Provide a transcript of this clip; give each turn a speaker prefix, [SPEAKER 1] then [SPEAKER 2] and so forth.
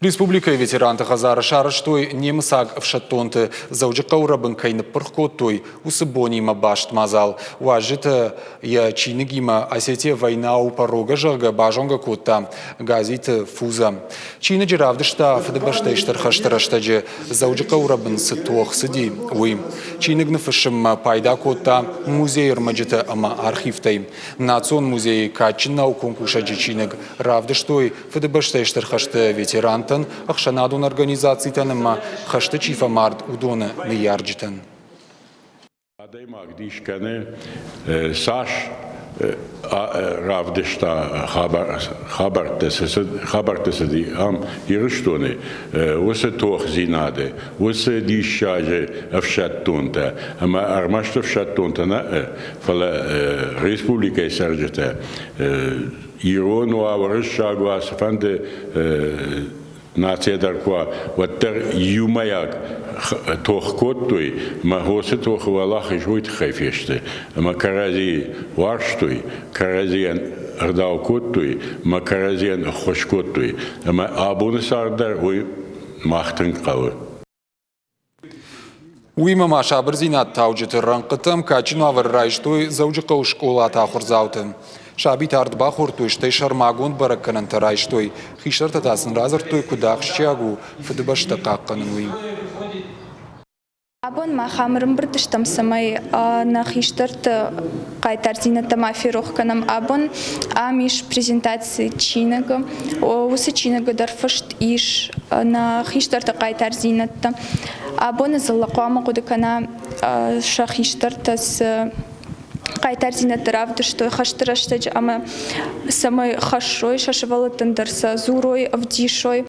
[SPEAKER 1] Республикӕйы ветеранты хӕдзары сарӕзтой немыцаг ӕфсӕддонты Дзӕуджыхъӕуы рӕбын кӕй ныппырх кодтой, уыцы бонимӕ баст мадзал. Уазджытӕ йӕ чиныгимӕ «Осетия война у порога», зӕгъгӕ, базонгӕ кодта Газиты Фузӕ. Чиныджы равдыста Фыдыбӕстӕйы Стыр хӕсты рӕстӕджы Дзӕуджыхъӕуы рӕбын цы тох цыди, уый. Чиныг ныффыссынмӕ пайда кодта музейы ӕрмӕджытӕ ӕмӕ архивтӕй. Национ музейы кадджын наукон кусӕджы чиныг равдыстой Фыдыбӕстӕйы Стыр хӕсты ветерантӕн, ӕхсӕнадон организацитӕн ӕмӕ хӕсты чи фӕмард, уыдоны ныййарджытӕн.
[SPEAKER 2] Адӕймаг дис кӕны, цас равдыста хабӕрттӕ, хабӕрттӕ цыди ам Ирыстоны, уыцы тохдзинады, уыцы диссаджы ӕфсӕддонтӕ ӕмӕ ӕрмӕст ӕфсӕддонтӕ нӕ, фӕлӕ республикӕйы цӕрджытӕ ирон уа, уырыссаг уа, цыфӕнды нацийӕ дӕр куы уа, уӕддӕр иумӕйаг тох кодтой ӕмӕ уыцы тохы уӕлахиз уый тыххӕй фесты, ӕмӕ кӕрӕдзи уарзтой, кӕрӕдзийӕн ӕгъдау кодтой ӕмӕ кӕрӕдзийӕн ӕххуыс кодтой. Ӕмӕ абоны цард дӕр уый мах тынг хъӕуы.
[SPEAKER 1] Уыимӕ ма сабырдзинад тауджыты рӕнхъытӕм кадджын уавӕры райстой Дзӕуджыхъӕуы скъолаты ахуырдзауты. Сабитӕ ард бахордтой, стӕй сӕрмагонд бӕрӕггӕнӕнтӕ райстой. Хистӕртӕ та сын радзырдтой, куыд ахсджиаг у Фыдыбӕстӕ хъахъхъӕнын, уый.
[SPEAKER 3] Абон мах ам ӕрӕмбырд стӕм, цӕмӕй нӕ хистӕрты хъайтардзинӕдтӕ ма ферох кӕнӕм. Абон ам ис презентаци чиныгы. Уыцы чиныгы дӕр фыст ис нӕ хистӕрты хъайтардзинӕдтӕ. Абоны дзыллӕ хъуамӕ хъуыды кӕна сӕ хистӕртӕ цы хъайтардзинӕдтӕ равдыстой хӕсты рӕстӕджы ӕмӕ цӕмӕй хӕссой сӕ сывӕллӕттӕн дӕр сӕ дзурой, ӕвдисой.